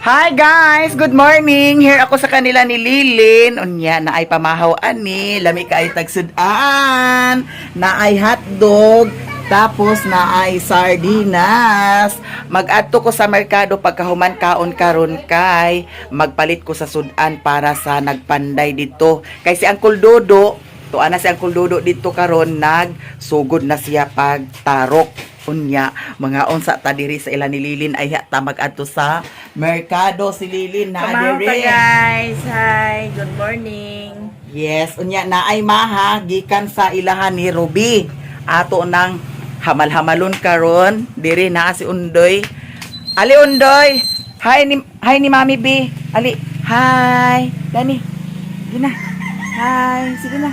Hi guys! Good morning! Here ako sa kanila ni Lilin. Unya, naay pamahaw ani. Lami kay tagsudan. Naay hotdog. Tapos naay sardinas. Mag-adto ko sa merkado pagkahuman kaon karon kay magpalit ko sa sudan para sa nagpanday dito. Kay si Uncle Dodo, tuan na si Uncle Dodo dito karon, nagsugod na siya pagtarok. Unya, mga unsa ta diri sa ila ni Lilin ay ta mag-adto sa merkado si Lilin na Pamahaw diri. ta, guys. Hi, good morning. Yes, unya na ay maha gikan sa ilahan ni Ruby. Ato nang hamal-hamalon karon diri na si Undoy. Ali Undoy. Hi ni Mami B. Ali, hi. Dani. Gina. Hi, sige na.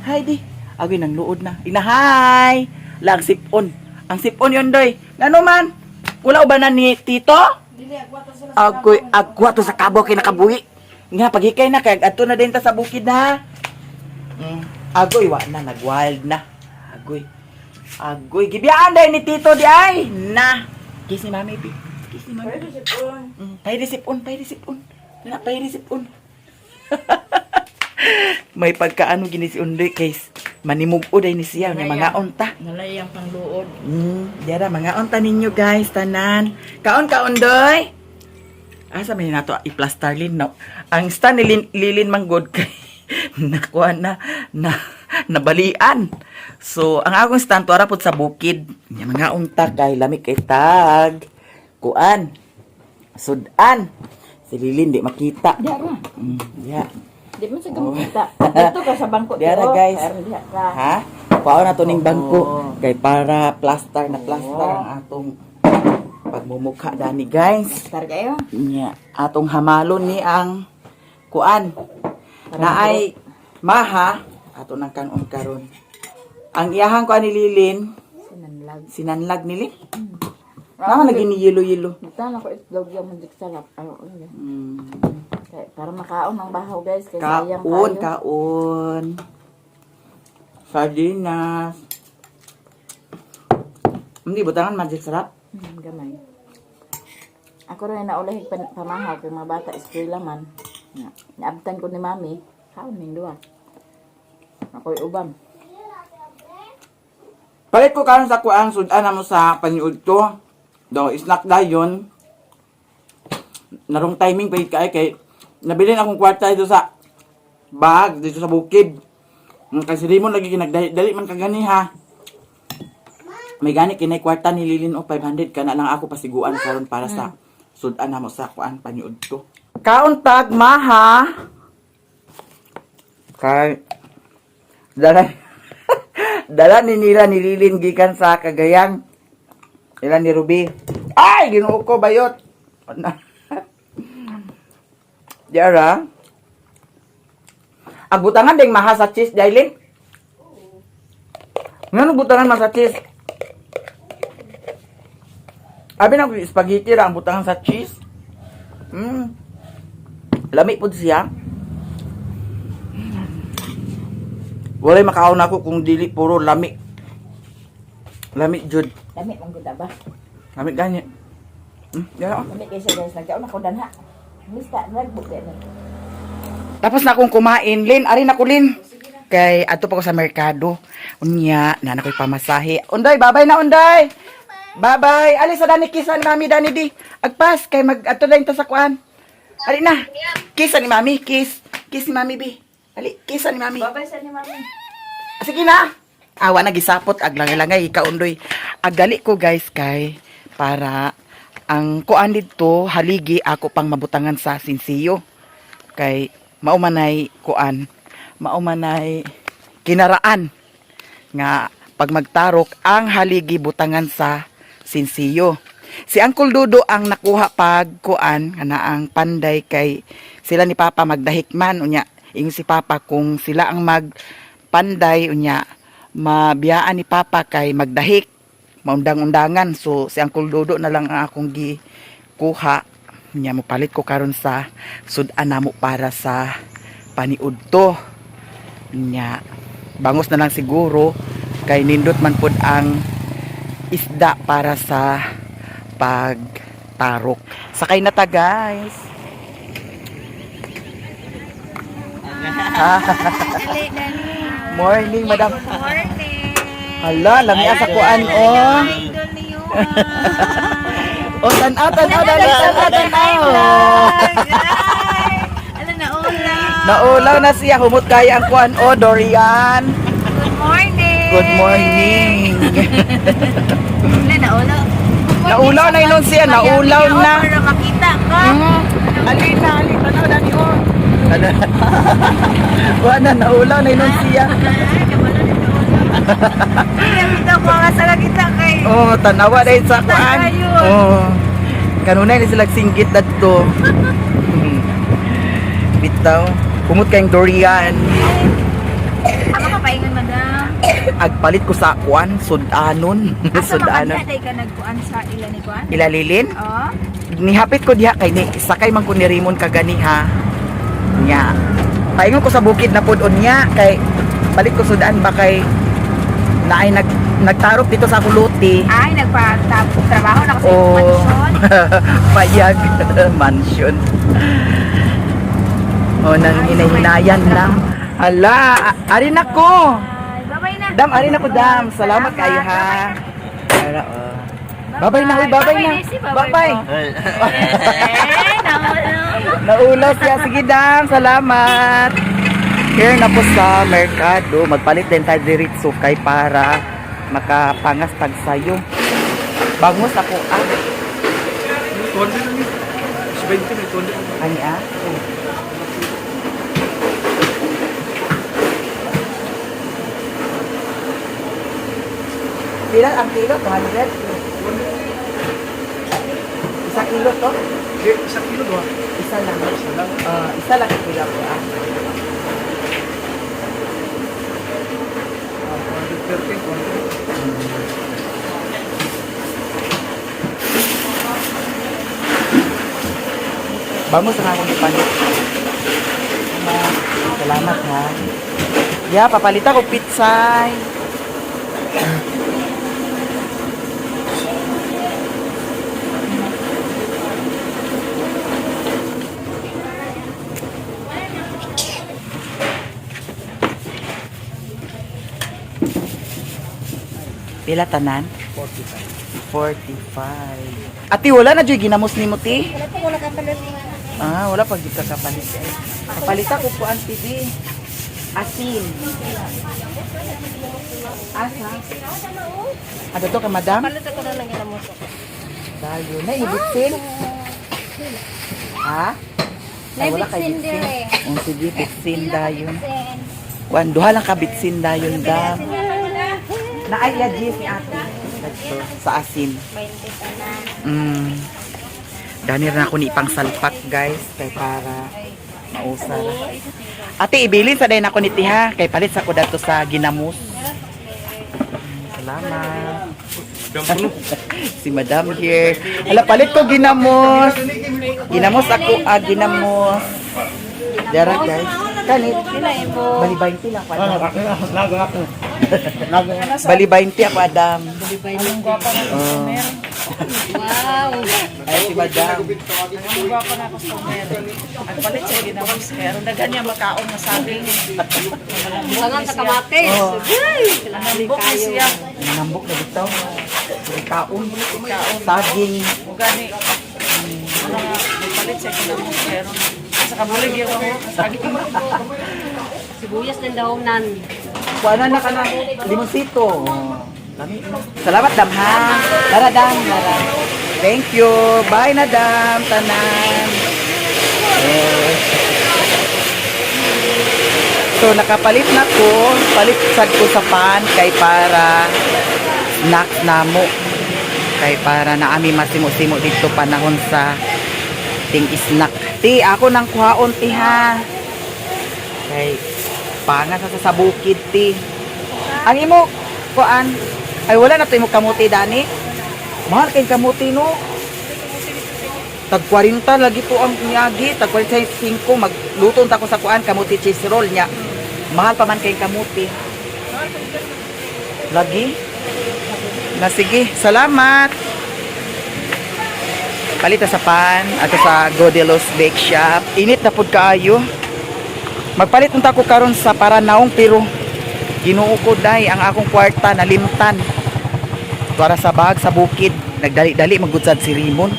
Hi di. Agoy nang luod na. Ina hi. Lang sipon. Ang sipon yun, Doy. Ngano man? Wala ba na ni Tito? Agoy, agwa to sa kabaw kay nakabuhi. Nga paghikay na kay adto na din ta sa bukid na. Agoy wa na, nagwild na. Agoy. Agoy gibiyaan dai ni Tito di ay. Na. Kiss ni Mami bi. Kiss ni Mami. Pairisipon, pairisipon. Na pairisipon. May pagkaano gini si Undoy kay manimug-o day ni siya nya mga unta. Nalay ang pangluod. Dara mga unta ninyo guys tanan. Kaon kaon doy. Asa may nato i-plaster lin no. Ang stand ni Lilin manggod kay nakuha na na nabalian. So ang akong stand tuara pud sa bukid. Nya mga unta kay lami kay tag. Kuan. Sudan. Si Lilin di makita. Diara. Ya. Di mo sa makita. Dito ka sa bangko. Diara, Tio. guys. Karon diha ka. Ha? Kuha na to ning bangko kay para plaster na plaster ang atong pagmumukha dani guys. Star kayo. Nya, atong hamalon ni ang kuan. Naay maha ato nang kanon karon. Ang iyahang kuan ni Lilin, Sinanlag. Sinanlag ni Lin. Naman lagi ni yelo-yelo. Buktan ako itlog yung magic sarap. Ano, ano. Kay, para makaon ang bahaw guys. Kay sayang Kaon, kayo. Kaon. Sardinas. Hindi, butangan magic sarap. Gamay. Ako rin naulahi pamahaw kay mga bata eskwela man. Na, naabtan ko ni mami. Kaon ning duha. Ako'y ubam. Palit ko karon sa kuang sudan na mo sa paniud ko. Do snack dayon. Narong timing pa kay kay nabilin akong kwarta dito sa bag dito sa bukid. Kay si Raymond lagi kinagdali dali man kagani ha. May gani kinay kwarta ni Lilin o 500 kana lang ako pasiguan karon para sa sudan na mo sa kuan paniud ko. Kauntag maha. Kay dala dala ni nila ni Lilin gikan sa Cagayan. Ila ni Ruby. Ay, Ginoo ko bayot. Yara. Ang butangan ding maha sa cheese, Jailin. Ngano butangan man sa cheese? Abi na spaghetti ra ang butangan sa cheese. Lami pud siya. Walay makaon ako kung dili puro lami. Lami jud. Lami man gud ba? Lami gani. Yeah. Lami kay siya guys. Nagkaon ako danha. Mista nagbuk na. Tapos na akong kumain. Lin, ari na ko, Lin. Kay adto pa ko sa merkado. Unya, na na ko'y pamasahe. Unday, babay na Unday. Babay. Ali sa dani kisa ni Mami dani di. Agpas kay mag adto na ta sa kuan. Ali na. Kisa ni Mami, kiss. Kiss ni Mami bi. Ali, kisa ni Mami. Babay sa ni mami. Sige na. Awa na gisapot ag langay-langay ikaundoy. Agali ko guys kay para ang kuan didto haligi ako pang mabutangan sa sinsiyo. Kay mao manay kuan, mao manay kinaraan nga pag magtarok ang haligi butangan sa sinsiyo. Si Uncle Dudo ang nakuha pag kuan nga ang panday kay sila ni Papa magdahikman, unya ingon si Papa kung sila ang magpanday unya mabiyaan ni Papa kay magdahik maundang-undangan, so si Uncle Dudo na lang ang akong gikuha. Unya mopalit ko karon sa sudan namo para sa paniudto. Unya bangos na lang siguro kay nindot man pud ang isda para sa pag Tarok. Sakay na ta, guys. Morning, madam. Morning. Hala, lami sa kuan oh. Idol niyo. Oh, tan-aw, tan-aw, dali, tan-aw, tan-aw. Ano na ula? Naulaw na siya, humot kaya ang kuan oh, Dorian. Good morning. Good morning. Ano na ula? Naulaw na yun siya, naulaw na. Para makita ka. Alina, alina, tanaw dani oh. Wala na, naulaw na yun siya. Ay, kabalo na naulaw. Kaya kita ko nga sa kita kay. Oh, tanawa dahil sa kuan. Oh. Kanunay ni sila singgit dadto. Bitaw. Humot kayong durian. Ako mapaingon, madam. Agpalit ko sa kuan, sudanon. Asa Sudanon. makadya ka nagkuan sa ila ni kuan? Ilalilin? Oh. Nihapit ko diha kay ni sakay man ko ni Raymond kaganiha. Nya. Paingon ko sa bukid na pud unya kay palit ko sudan ba kay naay nagtarok dito sa akong luti. Ay, nagpa-trabaho na kasi Oh. mansyon. Payag mansion. Oh, nang hinahinayan na. Hala, ari na ko. Ay, bye-bye na. Dam, ari na ko, dam. Salamat kayo ha. Ara, oh. Babay na, huy, babay na. Daisy, Babay. Babay. Eh, naulaw. Naulaw siya. Sige, dam. Salamat. Here na po sa merkado. Magpalit din tayo diretso kay para makapangas tag sayo. Bangos ako ah. Ani ah? Pila ang kilo? 200? Isa kilo to? Isa kilo doon. Isa lang. Ah, isa lang ang kilo ko ah. 113, Bango sa akong ipalit. Salamat ha. Ya, papalita ko pitsay. Pila tanan? 45. 45. Ate, wala na dyo'y ginamos ni mo, ti? Wala pa, wala ka pala. Ah, wala pag ka kapalit. Kapalit ako po ang TV. Asin. Asa? Ano to ka, madam? Palit ako na lang ginamos ako. Tayo. Na, ibitsin? Ha? Ay, wala kay Naibitsin bitsin. dire. Oh, sige, bitsin dayon. Wan, duha lang ka bitsin dayon, dam. Naay lagis ni ate. Dadto, sa asin. Danir na ako ni ipang salpak, guys, kay para mausa ra. Ate, ibilin sa dayon ako ni tiha kay palit sa ko dato sa ginamos. Salamat. Si Madam here. Ala, palit ko ginamos. Ginamos ako, ah, ginamos. Dara, guys. Kanit. Bali 20 lang ako, Adam. Bali 20 ako, Adam. Oh. Wow. Ay, si Madam. Ang gwapo na customer. Ang palit siya ginamos. Kaya ron daghan niya makaon na saging. Tangan sa kamatis. Oh. Nambok na siya. Nambok na bitaw. Kaon. Saging. Ugani. Ano nga, palit siya ginamos. Kaya ron. Sa kabulig yung ako. Saging. Sibuyas ng dahonan. Kuha na ka na. Limonsito. Salamat, Dam, ha? Tara, Dam. Tara. Thank you. Bye na, Dam. Tanan. Eh. So, nakapalit na ko. Palit sad ko sa pan kay para snacks namo. Kay para na ami masimo-simo dito panahon sa ting snack. Ti, ako nang kuhaon, ti, ha? Kay pangas sa bukid, ti. Ang imo kuan ay wala na to imo kamuti dani. Mahal kay kamuti no. Tag 40 lagi to ang miyagi, tag 45 magluto unta ko sa kuan kamuti cheese roll nya. Mahal pa man kay kamuti. Lagi. Na sige, salamat. Palita sa pan ato sa Godelos Bake Shop. Init na pud kaayo. Magpalit unta ko karon sa Paranaong pero Ginoo ko day ang akong kwarta nalimtan. Para sa bag sa bukid, nagdali-dali magudsad si Rimon.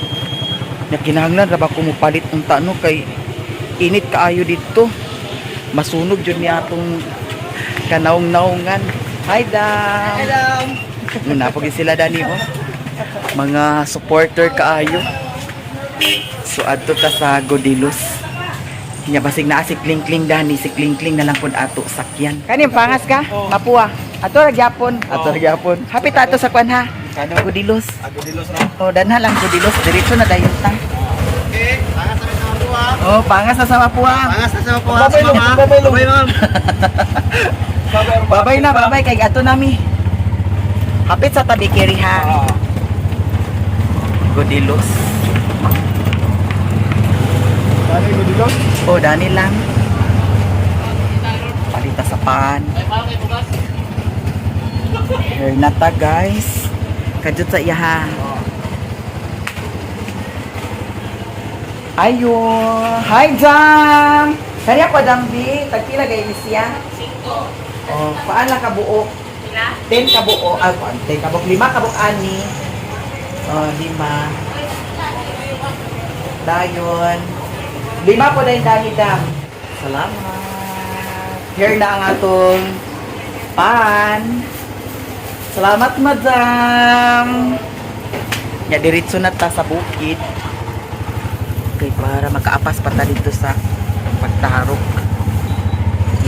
Nya kinahanglan ra ba ko mopalit unta no kay init kaayo didto. Masunog jud ni atong kanaong-naungan. Hi Dam. Hi, Dam. Napagin sila dani oh. Mga supporter kaayo. So adto ta sa Godilos. Nya basig naa si Kling-Kling dani, si Kling-Kling na lang pud ato sakyan. Kanin pangas ka? Mapua. Ato ra gyapon. Ato ra gyapon. Happy ta ato sa kwan ha. Kano? Godilos. Agodilos na. Oh, danha lang Godilos, diretso na dayon ta. Okay, pangas na sa Mapua. Oh, pangas na sa Mapua. Pangas na sa Mapua. Babay, babay, ma'am. Babay na, babay kay ato nami. Hapit sa tabi kiri ha. Godilos. Dali, Godilos. Oh, dani lang. Palita sa pan. Here na ta, guys. Kajut sa iya ha. Ayo. Hi, Jam. Kaya ko, Dambi. Tagpila gay ni siya? Cinco. Oh, paan lang kabuok? Pila? 10 kabuo. Ah, kuan, 10 kabuok. Lima kabuok ani. Oh, lima. Dayon. Lima po dahil dami dam. Salamat. Here na ang atong pan. Salamat, madam. Ya, diretso na ta sa bukid. Okay, para makaapas pa ta dito sa pagtaharok.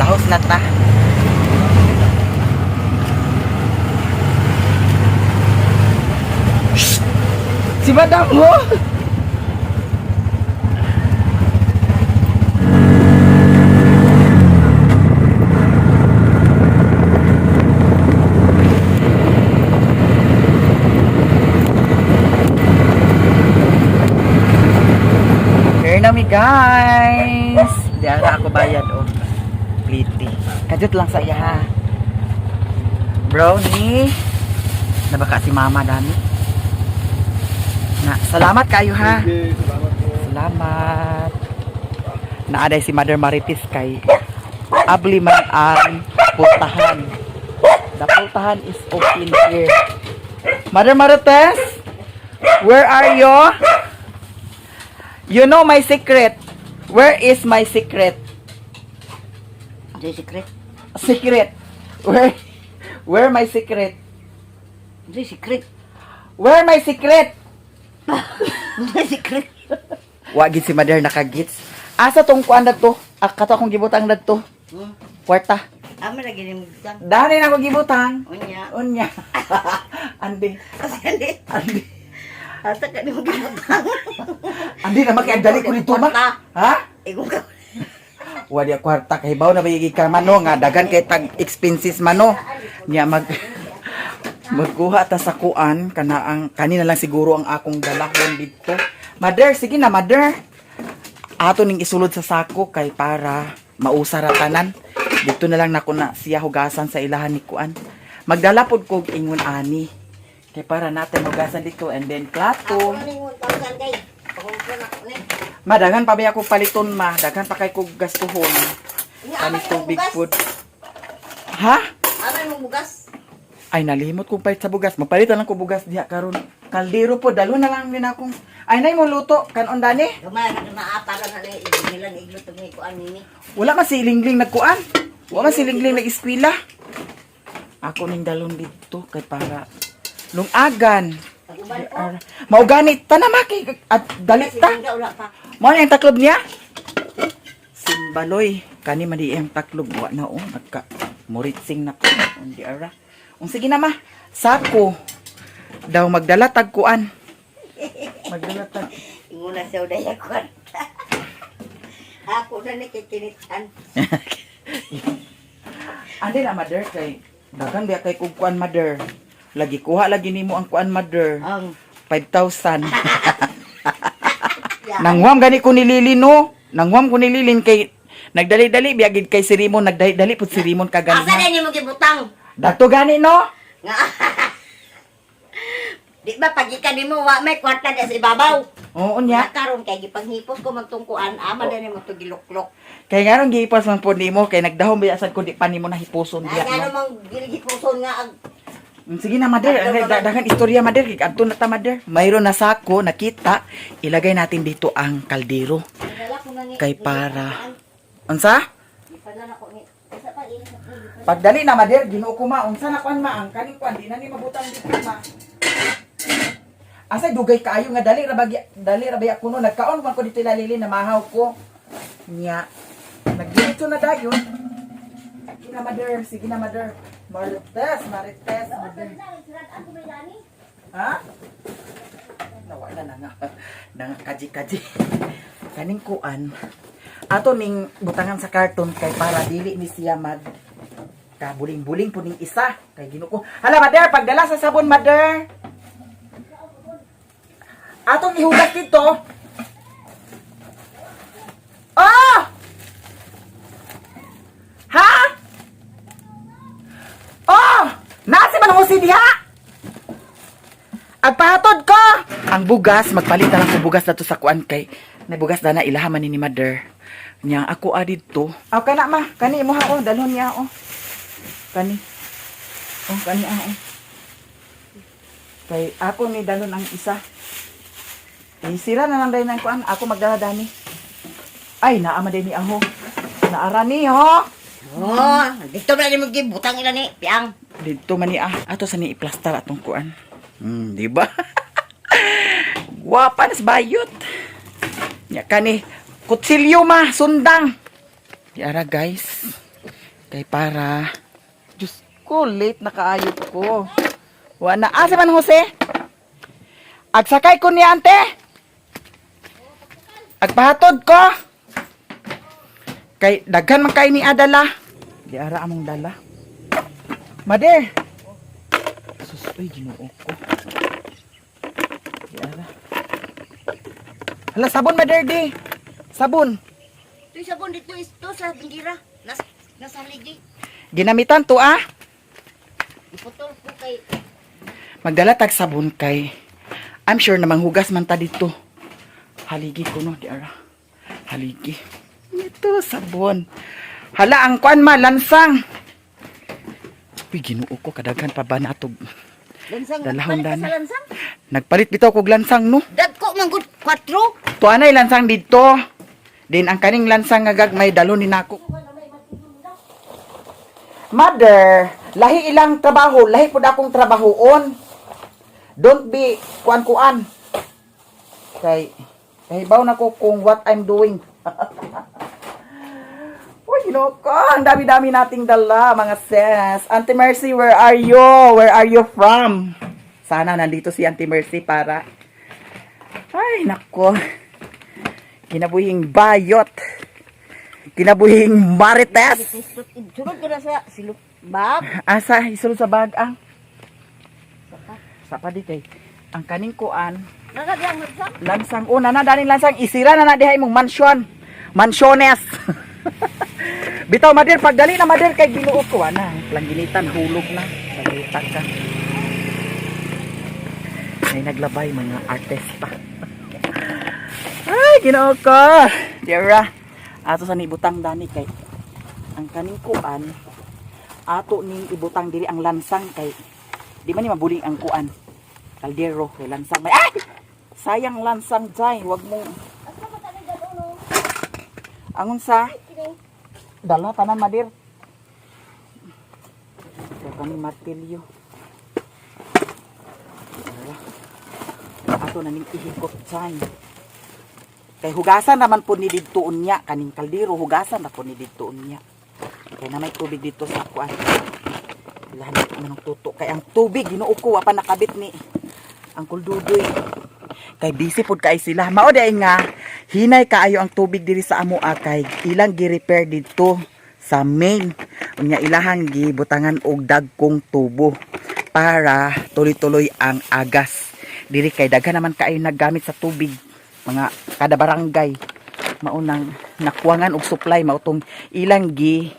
Lahos na ta. Si madam mo! Here na mi guys! Di ara ako bayad oh. Pliti. Kajut lang sa iya ha. Brownie. Nabaka si mama dami. Na, salamat kayo ha. Sige, salamat po. Salamat. Naaday si Mother Marites kay abli man ang pultahan. The pultahan is open here. Mother Marites, where are you? You know my secret. Where is my secret? Di secret. Secret. Where my secret? Di secret. Where my secret? Di secret. Wa gid si Mother nakagits. Asa tong kuan to? Ah, kato akong gibutang dadto. Kwarta. Ama lagi ni mugtang. Dani na ako gibutang. Unya. Unya. Andi. Kasi andi. Andi. Asa ka ni mo gibutang. Andi na makiagdali ko nito ma. Ha? Ikaw ka. Wa di kwarta kay baw na bayigi ka mano nga dagan kay tag expenses mano. Nya mag magkuha ta sa kuan kana ang kanina lang siguro ang akong dalahon didto. Mother, sige na mother. Ato ning isulod sa sako kay para mausa ra tanan. Dito na lang nako na siya hugasan sa ilahan ni kuan. Magdala pod kog ingon ani. Kay para natin hugasan dito and then plato. Madagan pa ba ako paliton ma? Daghan pa kay kog gastuhon. Kani tubig food. Ha? Ama mo bugas. Ay nalimot kong palit sa bugas. Magpalitan lang ko bugas diha karon. Kaldero po dalo na lang din akong. Ay nay mo luto kanon dani. Gamay na maapa ka na ni nilang iglo tumi ko ani ni. Wala man si Lingling nagkuan. Wala man si Lingling nag-eskwela. Ako ning dalon dito kay para lungagan. Mauganit ta na maki at dali ta. Wala pa. Mao na yung taklob niya? Simbaloy. Kani man di ang taklob. Wa na oh. Nagka muritsing na ko. Undi ara. Ung sige na ma. Sako. Daw magdala tagkuan. Magdala tag. Inguna siya uday ako. Ako na ni kikinitan. Andi na mother kay dagan biya kay kog kuan mother. Lagi kuha lagi nimo ang kuan mother. Ang 5,000. Nangwam gani ko ni Lilin no. Nangwam ko ni Lilin kay nagdali-dali biya gid kay si Rimon nagdali-dali pud si Rimon Asa kaganiha. na nimo gibutang? Dato gani no. Nga. Di ba pagikan nimo wa may kwarta na sa ibabaw. Oo nya. Nya karon kay gipanghipos ko magtungkuan ama na nimo to giluklok. Kay nganong gihipos man po nimo kay nagdahom biya sad ko di pa nimo nahipuson Na diya ngano no. mang giligipuson nga ag Sige na, mother. Adto naman. Dagan istorya, mother. Kay adto na ta, mother. Mayroon na sako, nakita. Ilagay natin dito ang kaldero. Dala ko na ni. Kay para. Unsa? Gipadala ko ni. Asa pa ilang sa pulo. Pagdali na, mother, Ginoo ko ma. Unsa na kuan ma? Ang kaning kuan di na ni mabutang dito ma. Asa dugay kaayo nga dali ra bagi dali ra baya kuno nagkaon man ko dito lalili na mahaw ko. Nya. Nagdiretso na dayon. Sige na, mother. Sige na, mother. Marites, marites, mother. Ha? Nawala na nga. Nang kaji-kaji. Kaning kuan. Ato ning butangan sa karton kay para dili ni siya mag kabuling-buling po ning isa. Kay Ginoo ko. Hala, mother, pagdala sa sabon, mother. Atong ihugas dito. Ah! Ha? Oh! Nasi man ang diha? Agpahatod ko! Ang bugas, magpalit na lang ko bugas na to sa kuan kay may bugas na na ilahaman ni mother. Nya ako a didto. Aw kana ma, kani imo ha oh, dalhon niya oh. Kani. Oh, kani ah oh. Kay ako ni dalhon ang isa. Eh, sira na lang dahil ng kuan. Ako magdala dani. Ay, naa man ni aho. Naara ni ho. Oh, dito na nimo gibutang ila ni piang. Dito man ni ah. Ato sa ni iplastar atong kuan. Di ba? Gwapa nas bayot. Nya kani kutsilyo ma sundang. Yara guys. Kay para Diyos ko, late na kaayo ko. Wa na asa man Jose? Agsakay ko ni ante. Agpahatod ko. Kay daghan man kay ni adala. Di ara among dala. Mother. Sus, uy, Ginoo ko. Di ara. Hala, sabon, mother, di. Sabon. Tuy sabon dito is to sa bindira. Nas nasa ligi. Ginamitan to, ah. Iputol ko kay Magdala tag sabon kay I'm sure na manghugas man ta dito. Haligi ko no, di ara. Haligi. Ito, sabon. Hala, ang kuan ma, lansang. Uy, Ginoo ko, kadaghan pa ba natog. lansang. Dalahon Balik ka dana. sa lansang. Nagpalit bitaw kog lansang, no? Dagko man gud 4. Tuanay lansang dito. Din ang kaning lansang nga gagmay dalon ni nako. Mother, lahi ilang trabaho, lahi pud akong trabahoon. Don't be kuan-kuan. Kay kahibaw na ko kung what I'm doing. Uy, Ginoo ko, ang dami-dami nating dala, mga sis. Auntie Mercy, where are you? Where are you from? Sana nandito si Auntie Mercy para. Ay, nako. Kinabuhing bayot. Kinabuhing marites. Sulod ka na sa silop bag. Asa, isulod sa bag ang. Sa pa di kay. Ang kaning kuan, Nakadyang lansang. lansang una na daning lansang isira na na diha imong mansyon. Mansyones. Bitaw madir pagdali na madir kay Ginoo ko ana, plangginitan hulog na. Balita ka. May naglabay mga artista. Ay, Ginoo ko. Dira. Ato sa nibutang dani kay ang kaning kuan ato ning ibutang diri ang lansang kay di man ni mabuling ang kuan. Kaldero kay lansang may ay! Sayang lansang jay, wag mo. Angon sa dala tanan madir. Ito kami martilyo. Dala. Ato na ning ihikot jay. Kay hugasan naman po ni didto unya kaning kaldero hugasan na po ni didto unya. Kay na may tubig dito sa kuan. Ilahan manong tuto kay ang tubig Ginoo ko wa pa nakabit ni ang kuldudoy. Kay busy pud kay sila. Mao di ay nga hinay kaayo ang tubig diri sa amo kay ilang gi-repair didto sa main. Unya ilahang gibutangan og dagkong tubo para tuloy-tuloy ang agas. Diri kay daghan naman kaayo naggamit sa tubig mga kada barangay maunang nakuangan og supply mao tong ilang gi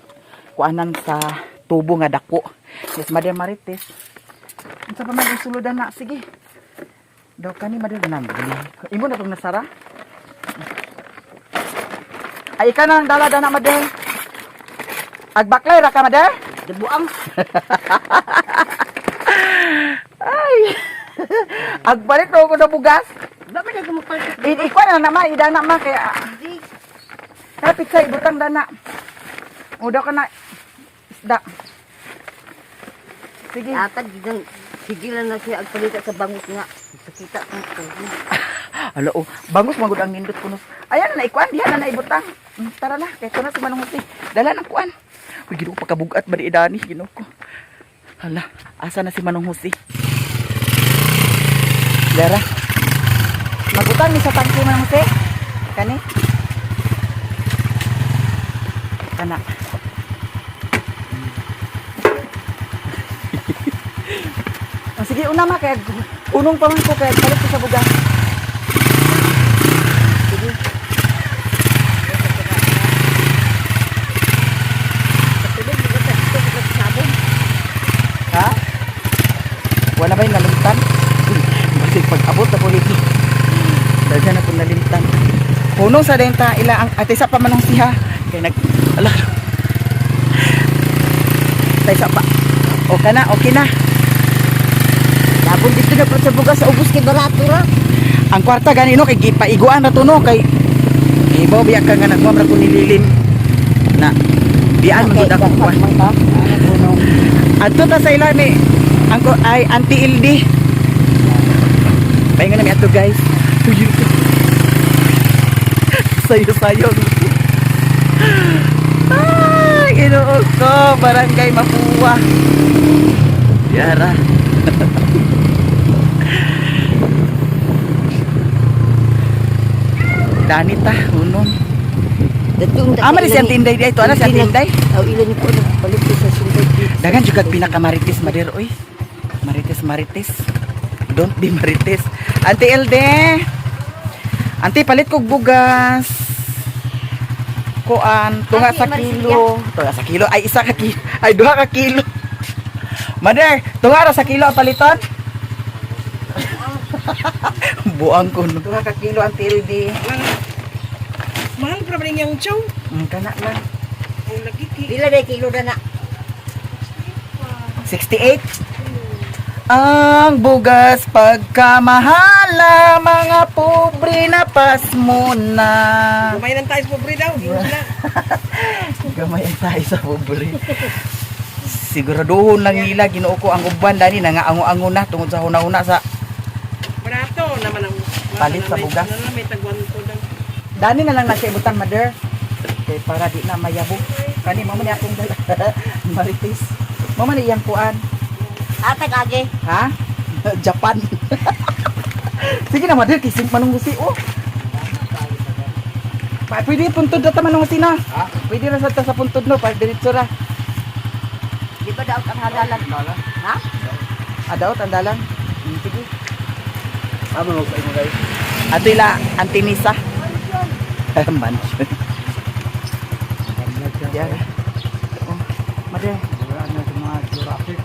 kuanan sa tubo nga dako. Yes, Mother Marites. Unsa pa man isulodan na? Sige. Daw kani madal na bili. Imo na tong nasara. Ay ikaw na ang dala dana madel. Agbaklay ra ka madel? Debuang. Ay. Agbalit ko na bugas. Ba man na magpalit. Ikuan na naman, idana ma kaya kapit sa ibutang dana. Udaw ka na isda. Sige. Atag gigang sige lang na siya agpalita sa bangus nga. Sakita ko to. Hala oh, bangus magud ang nindot kunos. Ayan na ikuan diha na naibutang. Tara na, kay kuno si Manong Jose. Dala ng kuan. Uy, Ginoo pagkabugat ba di idani Ginoo ko. Hala, asa na si Manong Jose? Dara. Magutang ni sa tangke Manong Jose. Kani? Kana. Oh, sige, una ma kay unong pa man ko kay palit ko sa bugas. Ha? Wala ba yung nalimtan? Kasi pag-abot na po nito. Daghan na po nalimtan. Puno sa denta, ila ang ate sa pamanong siya. Kay nag ala. Tay sa pa. Okay na, okay na. Dabon dito na po sa bugas sa ubos kay barato ra. Ang kwarta gani no kay gipaiguan na to no kay ibaw biya ka nga nagmamra ko nililin na bian man gud ako kuan. Adto ta sa ila ni ang ko ay anti Ildi. Paingon na mi adto guys. Uy, sayo-sayo. Ay, Ginoo ko, barangay Mapua. Yara. Dani ta, unon. Ama ni si Auntie Inday di ay, ito ana si Auntie Inday. Aw ilan ko na palit ko sa sunday. Dagan jud kag pinakamarites madir oy. Marites marites. Don't be marites. Auntie Elde. Auntie palit kog bugas. Kuan tunga sa kilo. Tunga sa kilo ay isa ka kilo. Ay duha ka kilo. Mother, tunga ra sa kilo ang paliton. Buang ko no. Tunga ka kilo Auntie Elde. Mahal pa rin yung chow. Kana lang. Ang lagi ki. Pila day kilo na na. 68. Ang bugas pagkamahala, mga pobre na pasmo na. Gamay lang tayo sa pobre daw. Yun na. Gamay ang tayo sa pobre. Siguraduhon lang nila, ginoo ko ang uban dani nangaango-ango na tungod sa huna-huna sa Barato naman ang Palit sa bugas. Na may tagwan ko daw. Dani na lang na siya ibutan, mother. Kay para di na mayabo. Kani mamo ni akong dala. Marites. Mamo ni iyang kuan. Atag age. Ha? Japan. Sige na, mother. Kising manong gusi. Oh. Pa, pwede puntod na ta manong gusi na. Pwede ra sa ta sa puntod no. Pa, diretso ra. Di ba daw ang halalan? Ha? Adaw, tandalan. Sige. Tama mo sa inyo guys. Ato ila, Antinisa. Mansion. Diyan. Oh, mother. Wala na sa mga Jurassic.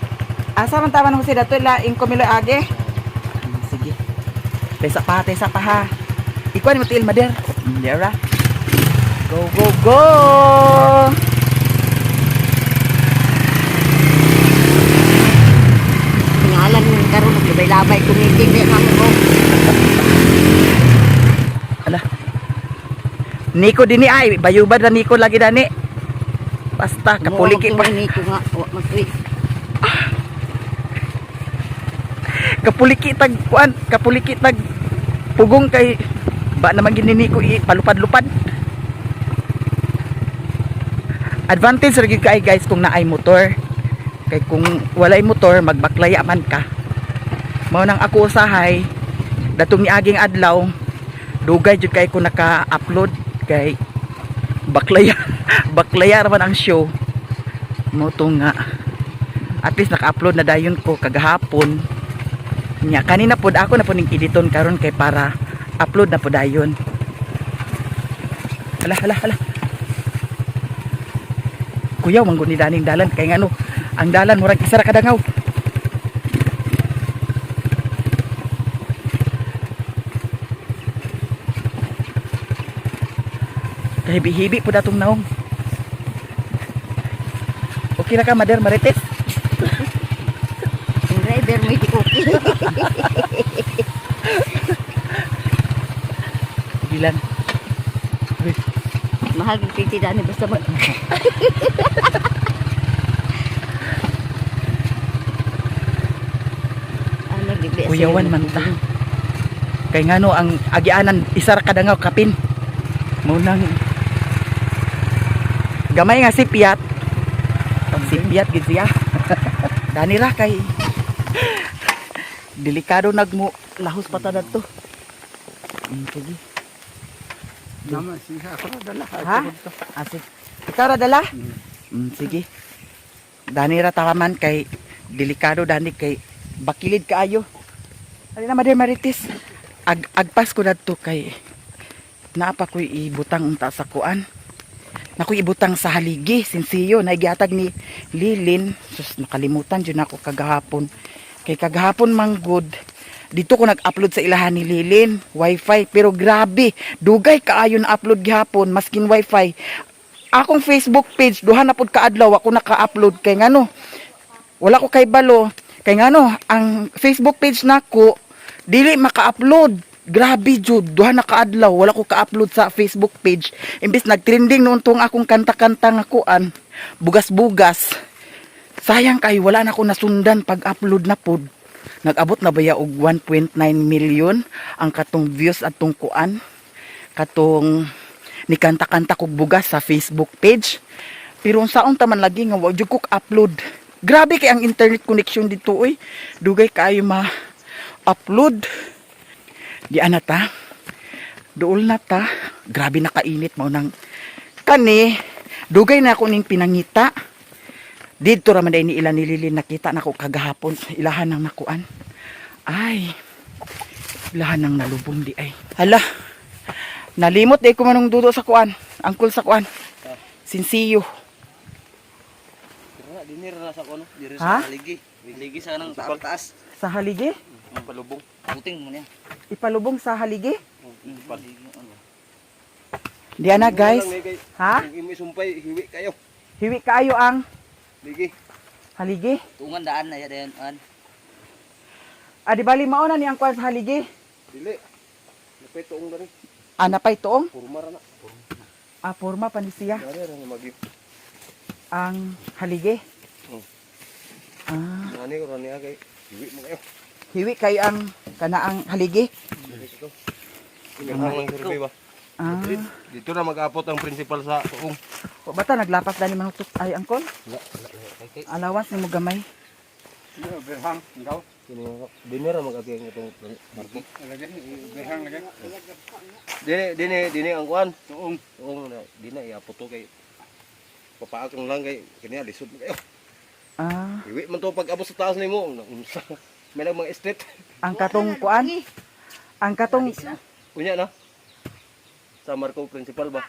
Asa man tama nung si dato ila ingkomilo age. Sige. Tesa pa, tesa pa ha. Ikuan mo tiil mader. Dira. Go go go. Ngalan ng karon maglabay-labay ko meeting di mamo ko. Ala. Niko dinhi ay bayubad na Niko lagi dani. Basta kapuliki pa Ni ko nga wa magtuwi. kapuliki tag kuan, kapuliki tag pugong kay ba naman gini Niko i palupad-lupad. Advantage ra gyud kay guys kung naay motor. Kay kung walay motor magbaklaya man ka. Mao nang ako usahay datong niaging adlaw dugay jud kay ko naka-upload kay baklaya baklaya ra man ang show. Mo to nga at least naka-upload na dayon ko kagahapon. Nya kanina pod ako na po ning editon karon kay para upload na po dayon. Hala hala hala. Kuyaw man gud ni daning dalan kay ngano ang dalan murag isa ra ka dangaw. Kahibi-hibi po datong naong. Okay na ka, Mother Marites? Ang driver mo hindi okay. Sige lang. Uy, Mahal kong titi dani basta mag. Ano, gibli Kuyawan man ta. Kay ngano ang agianan isa ra ka dangaw kapin. Munang gamay nga si Piat. Si Piat gid siya. Dani ra kay delikado nagmo lahos pa ta dadto. Sige. Naman siya ako na dala. Ha? Ah, sige. Ikaw ra dala? Sige. Dani ra taman kay delikado dani kay bakilid kaayo. Ali na, Mother Marites. Agpas ko dadto kay naa pa ko'y ibutang unta sa kuan. Nakoy ibutang sa haligi, sinsiyo, naigihatag ni Lilin. Sus, nakalimutan jud nako kagahapon. Kay kagahapon manggod, dito ko nag-upload sa ilahan ni Lilin, wifi. Pero grabe, dugay kaayo na upload gihapon, maskin wifi. Akong Facebook page, duha na pud kaadlaw ako naka-upload kay ngano. Wala ko kay balo. Kay ngano, ang Facebook page nako dili maka-upload. Grabe jud, duha na kaadlaw wala ko ka-upload sa Facebook page. Imbis nag-trending noon tong akong kanta-kanta nga kuan, bugas-bugas. Sayang kay wala na ko nasundan pag-upload na pod. Nag-abot na baya og 1.9 million ang katong views at tong kuan, katong ni kanta-kanta kog bugas sa Facebook page. Pero unsaon ta man lagi nga wa jud ko upload. Grabe kay ang internet connection dito oy. Dugay kaayo ma-upload. Di ana ta. Duol na ta. Grabe nakainit mao nang kani dugay na ako ning pinangita. Didto ra man day ni ila nilili nakita nako kagahapon ilahan nang nakuan. Ay. Ilahan nang nalubong di ay. Hala. Nalimot day ko manong dudo sa kuan. Angkol sa kuan. Sinsiyo. Dinir na sa kono, diri Ha? sa haligi. Haligi sa nang taas taas. Sa haligi? Palubong. Puting mo niya. Ipalubong sa haligi? Palubong. Di ana guys. Ha? Kung imo sumpay, hiwi kayo. Hiwi kaayo ang Ligi. haligi. Tungan daan na yan an. Ah, di bali mao na ni ang kuan sa haligi. Dili. Napay tuong diri. Ah, napay tuong. Purma ra na. Ah, forma pa ni siya Dali ra na magyo. ang haligi. Oh. Ah, Nani ko ra niya kay hiwi mo kayo. hiwi kayo ang kanaang haligi. Inang lang survey ba? Ah, Dito na mag-apot ang principal sa tuong. o, bata naglapas dani manutok ay angkol. Alawas ni mo gamay. Berhang, ikaw. Dinir ra mag-agi ang itong barko. Lagi, berhang lagi. Dini dini dini ang kuan. Tuong. Tuong na di na iapot to kay papaak lang kay kini lisod mo kayo. Ah, Iwi man to pag abot sa taas nimo. Unsa? May lang mga street. ang katong kuan. Ang katong Unya na. Sa Marco principal ba?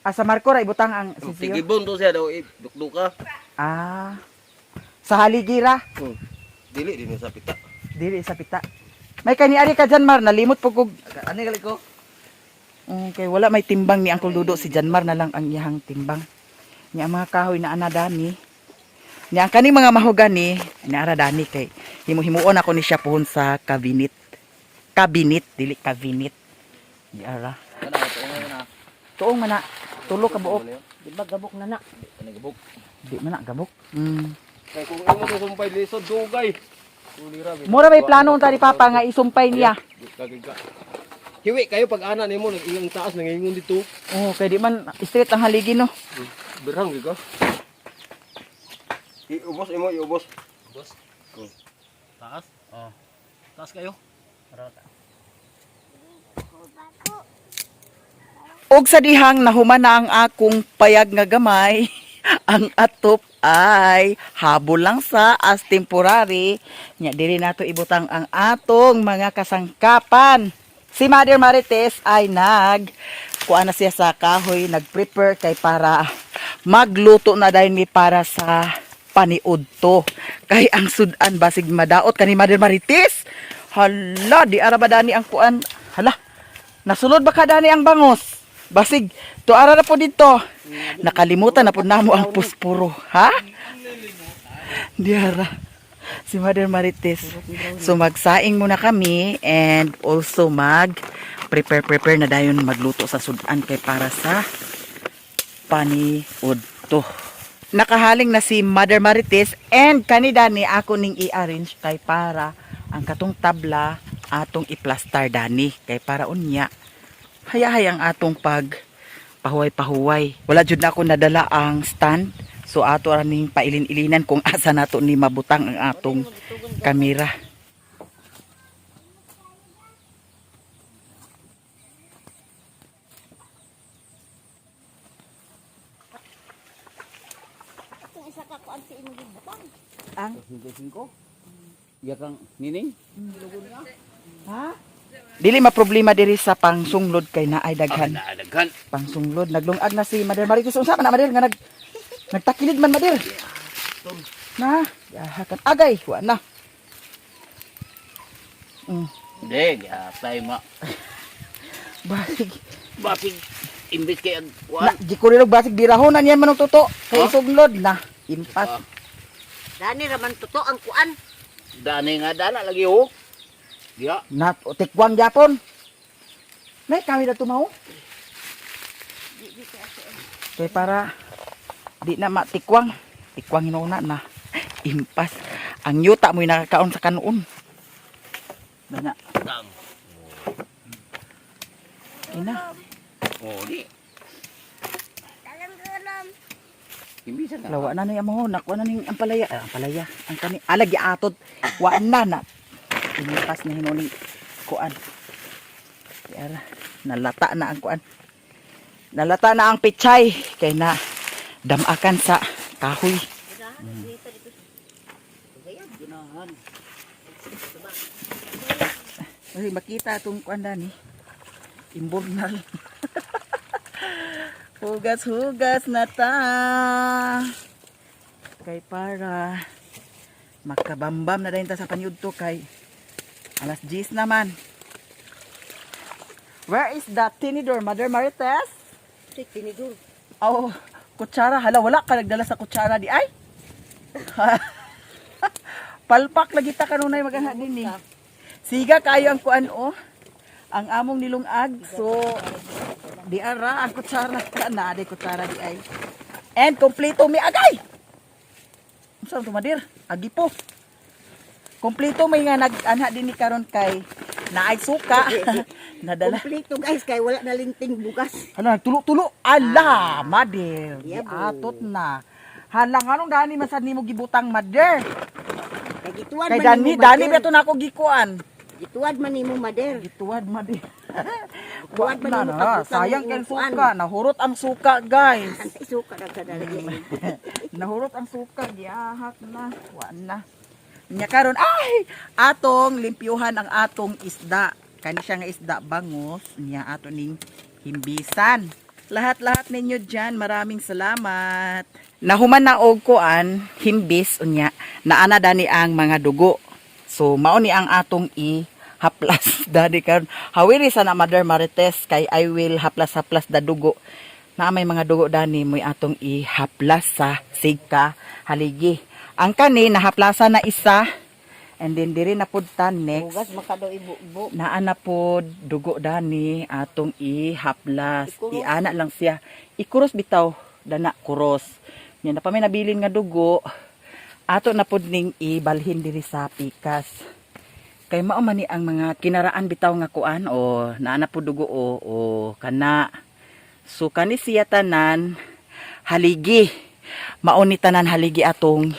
ah, sa Marco ra ibutang ang sinsiyo. Tigibon to siya daw dukduka. Ah. Sa haligi ra, Dili dinhi sa pita. dili sa pita. May kaniari ka dyan, Mar, nalimot po kog Ani gali ko? Okay, wala may timbang ni Uncle Dudo, si Janmar na lang ang iyahang timbang. Niya ang mga kahoy na ana dani. Niya ang kaning mga mahogani, niara dani kay himo-himuon ako ni siya puhon sa cabinet. Cabinet, dili cabinet. Niara. Kana tuong na. Tuong man na, tulo ka buok. Di ba gabok na na? Ani gabok. Di man na gabok. Kay kung imo to sumpay lisod dugay. Kulira. Mura may plano unta ni Papa nga isumpay niya. Lagi ka. Hiwi kayo pag ana nimo nag iyang taas nangingon dito. Oh, kay di man straight ang haligi no. Berhang gyud ka. Iubos imo, iubos. Ubos. Taas? Oh. Taas kayo. Og sa dihang nahuman na ang akong payag nga gamay, ang atop ay habol lang sa as temporary. Nya diri nato ibutang ang atong mga kasangkapan. Si Mother Marites ay nag kuan na siya sa kahoy, nag-prepare kay para magluto na dahil mi para sa paniud to. Kay ang sudan basig madaot kani Mother Marites. Hala, di ara ba dani ang kuan? Hala. Nasulod ba ka dani ang bangos? Basig, tuara na po dito. Nakalimutan na po namo ang puspuro, ha? Diara. Si Mother Marites. So magsaing muna kami and also mag prepare prepare na dayon magluto sa sudan kay para sa paniudto. Nakahaling na si Mother Marites and kanida ni ako ning i-arrange kay para ang katong tabla atong i-plaster dani kay para unya hayahay ang atong pag pahuway-pahuway. Wala jud na ako nadala ang stand. So ato ra ning pailin-ilinan kung asa nato ni mabutang ang atong kamera. Ang 55. Iya kang nining. Ha? Dili maproblema diri sa pangsunglod kay naay daghan. Naadaghan. Pangsunglod naglungag na si Mother Marites. Unsa man na Mother nga nagtakilid man, Mother? Na, yahakan agay, wa na. Hindi, apply ma. Basig. Basig imbis kay ag Na, kuan. gikurilog basig birahonan yan manong tuto. Kay Huh? suglod na. Impas. Dani raman totoo ang kuan. Dani nga dana lagi oh. Diha. Na, tikwang yapon. Nay, kami na tumaw. Kay para di na matikwang. Tikwang hinuuna na. Impas. Ang yuta mo'y nakakaon sa kanuon. Dana. Tang. Ina. Oh, di. Imbis na. Lawa na ni amo, nakuha na ning ampalaya, ah, ampalaya. Ang kani alag atot. Wa na na. Impas na hinuning kuan. Yara, nalata na ang kuan. Nalata na ang pichay kay na damakan sa kahoy. Ay, makita itong kuan dani. Imbog na rin. Hugas-hugas na ta. Kay para makabambam na din ta sa panyudto kay alas 10 naman. Where is the tinidor, Mother Marites? Tinidor. Oh, kutsara. Hala, wala ka nagdala sa kutsara di ay. Palpak lagi ta kanunay magana din eh. Siga kayo ang kuan oh. Ang among nilungag. So di ara ang kutsara na di kutsara di ay. And kompleto mi agay. Unsa to madir? Agi po. Kompleto may nga nag-anha din ni karon kay naay suka. Nadala. Kompleto guys kay wala na linting bugas. Hala, nagtulo-tulo. Ala, mader. Yabo. Giatot na. Hala, nganong dani man sad nimo gibutang, mader? Kay gituwad Kay man dani, nimo dani mader. ba to nako gikuan? Gituwad man nimo mader. Gituwad, mader. Gituwad man Na, nimo na, pagbutang sayang ng kay imong kuan. suka. Nahurot ang suka, guys. Antay suka na kadali. Nahurot ang suka, gihahak na. Wa na. Nya karon ay atong limpyuhan ang atong isda. Kani siya nga isda bangos niya ato ning himbisan. Lahat-lahat ninyo diyan, maraming salamat. Nahuman na og kuan, himbis unya, naana dani ang mga dugo. So mao ni ang atong i haplas dani karon. Hawiri sana Mother Marites kay I will haplas-haplas da dugo na may mga dugo dani mo'y atong ihaplas sa sigka haligi. Ang kani nahaplasa na isa and then diri na pud ta next. Bugas makadaw ibubo. Naa na pod dugo dani atong ihaplas. Ikuros. Iana lang siya. Ikuros bitaw dana kuros. Nya na pa may nabilin nga dugo ato na pod ning ibalhin diri sa pikas. Kay mao man ni ang mga kinaraan bitaw nga kuan o naa na pod dugo o kana. So kani siya tanan haligi. Mao ni tanan haligi atong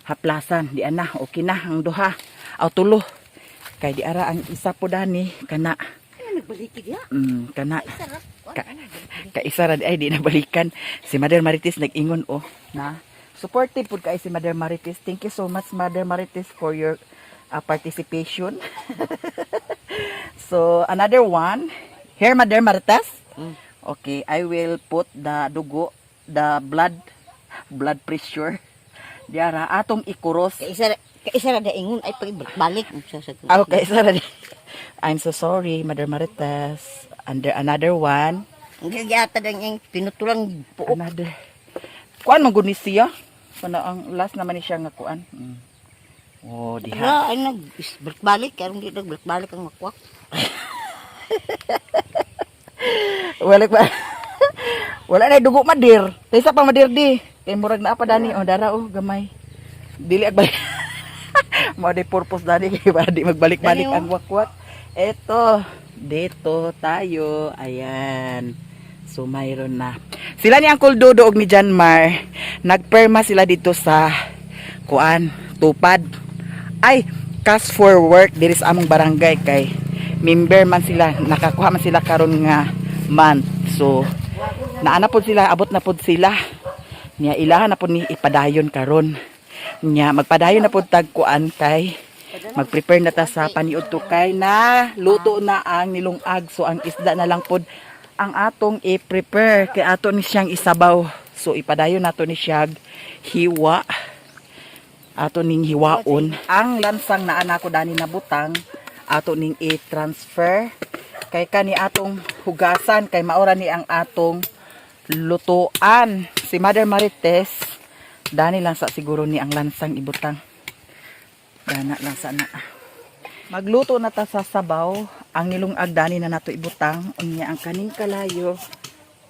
haplasan. Di ana, okay na ang duha. Aw tulo. Kay di ara ang isa po dani kana Ano nagbaliki diha? kana Sarap. ka, kaisa ra di ay di nabalikan si Mother Marites nag-ingon oh na supportive pud kay si Mother Marites. Thank you so much, Mother Marites, for your participation. So another one here, Mother Marites. Okay, I will put the dugo, the blood pressure diara atong ikuros. Kay isa ra daingon ay pagbalik sa sa. Ah, okay, sorry. I'm so sorry, Mother Marites. Under another one. Ang gigyata dan yung pinutulang buok. Another. Kuan man gud ni siya. Kana ang last naman ni siya nga kuan. Oh, diha. Ra ay nag balik-balik karon di nagbalik-balik ang makwak. Wala pa. Wala na dugo madir. Kaysa pa madir di. Kay murag naa pa dani oh dara oh gamay. Dili ag balik. Mao di purpose dani kay para di magbalik-balik Dani, oh. ang wakwak. Eto, dito tayo. Ayan. So mayroon na. Sila ni Uncle Dodo og ni Janmar, nagperma sila dito sa kuan, tupad. Ay, cash for work diri sa among barangay kay member man sila, nakakuha man sila karon nga month. So naana pod sila, abot na pod sila. Nya ilahan na pod ni ipadayon karon. Nya magpadayon na pod tag kuan kay magprepare na ta sa paniudto kay na luto na ang nilungag, so ang isda na lang pod ang atong i-prepare kay ato ni siyang isabaw. So ipadayon nato ni siyag hiwa, ato ning hiwaon ang lansang na anako dani na butang, ato ning i-transfer kay kani atong hugasan kay maora ni ang atong lutuan. Si Mother Marites dani lang sa siguro ni ang lansang ibutang, dana lang sa na. Magluto na ta sa sabaw. Ang nilungag dani na nato ibutang. Unya ang kaning kalayo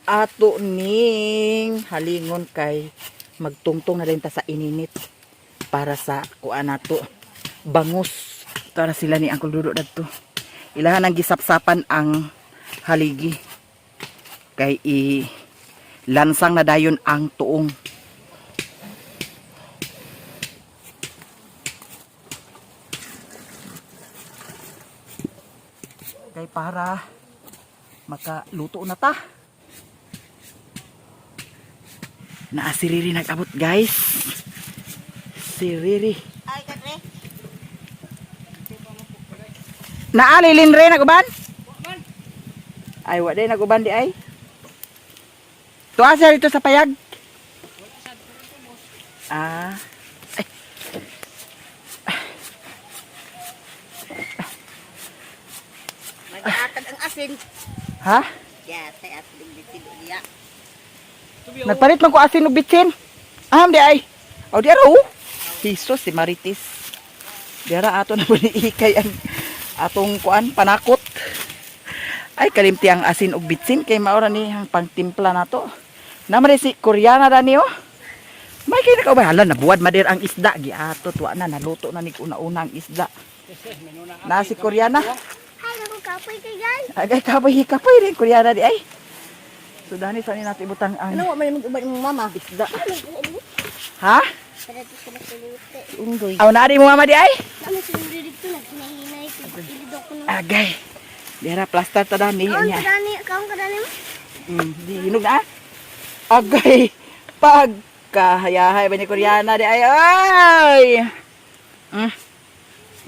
ato ning halingon kay magtungtong na rin ta sa ininit para sa kuan nato bangus. Para sila ni Uncle Dudo dadto. Ilahan ang gisapsapan ang haligi kay i lansang na dayon ang tuong. Kay para makaluto na ta. Naa si Riri nag-abot, guys. Si Riri. Ay kadre. Naa lilin re naguban? Ay wa day naguban di ay. Tuwa siya dito sa payag. Ah. Ay. Maghatag ang asin. Ha? Ya, tay atin bitid diya. Nagpalit man ko asin og bitsin. Aham di ay. Aw di ara oh. Jesus si Marites. Diara ato na ni ikay ang atong kuan panakot. Ay kalimti ang asin og bitsin kay maora ni ang pangtimpla nato. Naman si Koreana dani oh. May kay nakaubay hala nabuwad madir ang isda giato tuwa na naluto na ni una-una ang isda. Na si Koreana. Ay, ako kapoy kay guys. Agay kapoy kapoy rin Koreana di ay. So dani sa ni nato ibutang ang Ano wa man mag-uban imong mama? Isda. Ha? Para di sila suluti. Undoy. Aw na di mo mama di ay. Ano sila dito naghinahinay ko. Ilid ako ng Agay. Dira plaster ta dani Kaon nya. ka dani, kaon ka dani mo. Di hinog na. Agay. Pagkahayahay ba ni Koreana di ay ay.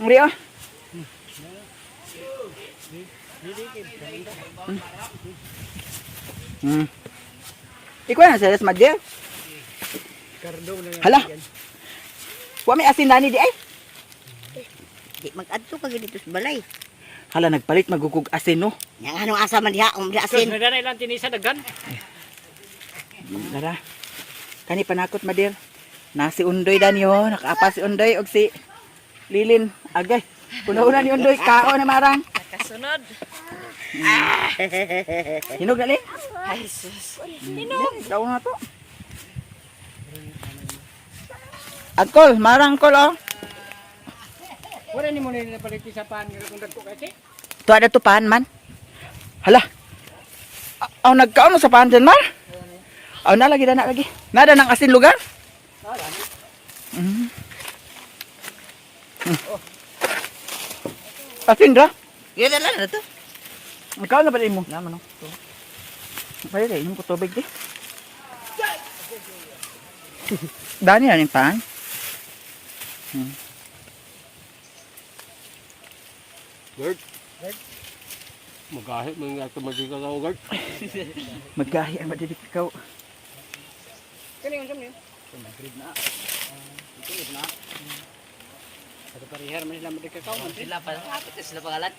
Uri oh. Ikaw na sa madya. Hala. Wa may asin dani di ay. Di mag-adto ka dito sa balay. Hala nagpalit magugug asin no. Yang anong asa man diha, um diha asin. Nagana ilang tinisa daghan. Dara. Kani panakot madir. Na si Undoy dani oh, nakaapa si Undoy og si Lilin. Agay. Una-una ni Undoy kao na marang. Nakasunod. Hinog na ni. Ay, sus. Hinog. Kao na to. Angkol, marang angkol oh. Wala ni mo na palit sa pan nga kung dagko kay. Tuwa na to paan man. Hala. Aw nagkaon mo sa paan dyan, Mar? Aw na lagi na lagi. Nada nang asin lugar? Asin ra? Yun na lang na to. Ikaw na ba mo? Naman no. Pwede rin, inom ko tubig di. Dani na rin paan. Gerd. Magahit mo nga ito magigagaw, Gerd. Magahi ang madidik ikaw. Kani unsa man yun? Madrid na. Ito na. Sa parihar man sila madikakaw man. Sila pa, kapit sila pangalan.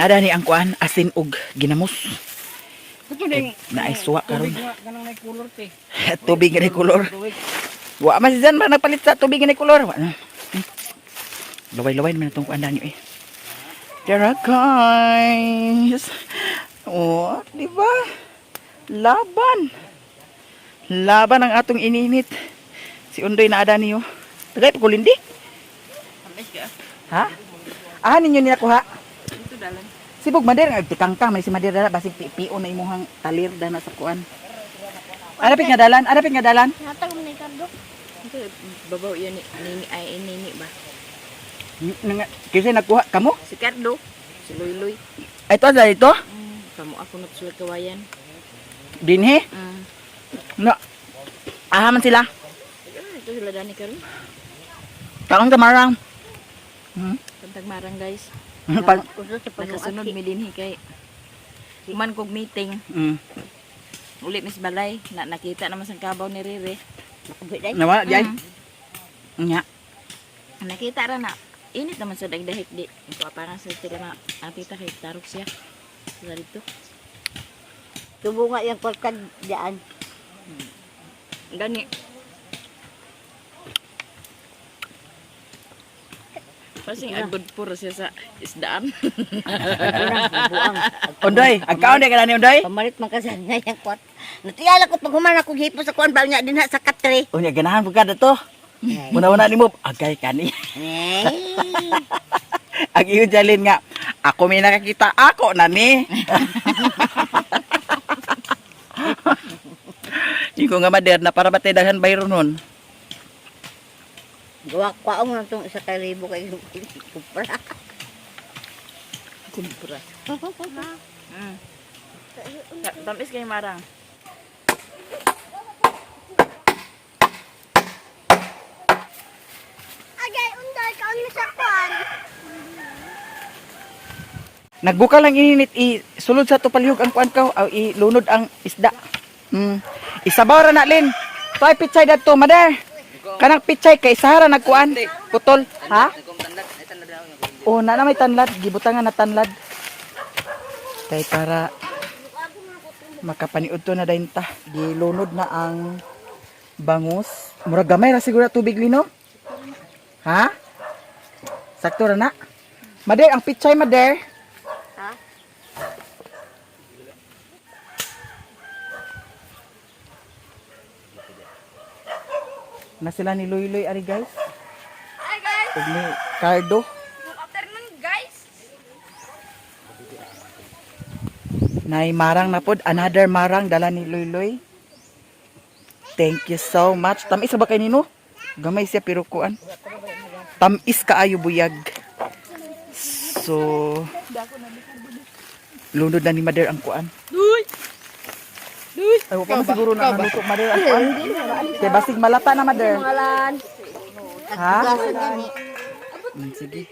Nada ni ang kuan asin og ginamos. Ito ning Naay suwa karon. tubig nga kanang nay color te. Tubig nga ni kolor. Tubig. Wa man si Zan ba nagpalit sa tubig nga ni kolor. Wa na. Laway-laway naman itong kuan niyo eh. Tara guys. Oh, di ba? Laban. Laban ang atong ininit. Si Undoy na ada niyo. Tagay pa kulindi. Ha? Ah, ninyo nila kuha. Ito dalan. Sibog mader nga tikangkang may si mader dala basig pipio na imuhang talir dana sa kuan. Arapit nga dalan, arapit nga dalan. Natag mo na Ricardo. Ito babaw yan ni nini ay nini ba. Kasi nagkuha kamo? Si Cardo, si Luy Luy. Ay, ito sa ito? Kamo ako nagsulat kawayan. Dinhi? No. Aha man sila. Ito sila dani karon. Kaon ka marang. Pantag marang guys. Pag, Kuso sa Nakasunod mi dinhi kay man kog meeting. Uli Miss Balay na nakita naman sa kabaw ni Rere. Nakabiday. Nawala diay. Nya. Nakita ra na init naman sa dagdahik di. Ito parang sa sila ma ang tita kay tarok siya. Sila dito. Tubo nga yung kwarta dyan. Gani. Pasing agod puro siya sa isdaan. Buang. Undoy, agkaon di ka na ni Undoy? Pamalit man kasi nga yung kwarta. Natiyala ko pag human ako hipo sa kuan ba niya din ha sa katre. Unya ganahan pud ka dato. Una-una nimo agay kani. Eh. Ang iyo jalin nga ako may nakakita ako na ni. Iko nga mader na para batay daghan bayro nun. Gawa ko mo na itong isa ka libo kay kumpra. Kumpra. Tamis kay marang. Agay, unday, kaon mo sa kuan. Nagbukal ang ininit i sulod sa tupalihog ang kuan ka aw ilunod ang isda. Isabaw ra na lin. Toy pichay dadto mader. Kanang pichay kay isara nagkuan putol, ha? Oh, na na may tanlad, gibutangan na tanlad. Kay para makapaniud to na dayon ta. Gilunod na ang bangus. Murag gamay ra siguro tubig lino. Ha? Sakto ra na. Mader, ang pichay mader. Na sila ni Luy Luy ari guys. Hi guys. Ug ni Cardo. Good afternoon guys. Nay marang na pod, another marang dala ni Luy Luy. Thank you so much. Tamis ra ba kay nino? Gamay siya pero kuan. Tamis kaayo buyag. So lunod na ni Mother ang kuan. Duy. Duy. Ay, wa pa man siguro na naluto Mother ang kuan. Kay basig malata na Mother. Ha? Gasan gani. Sige.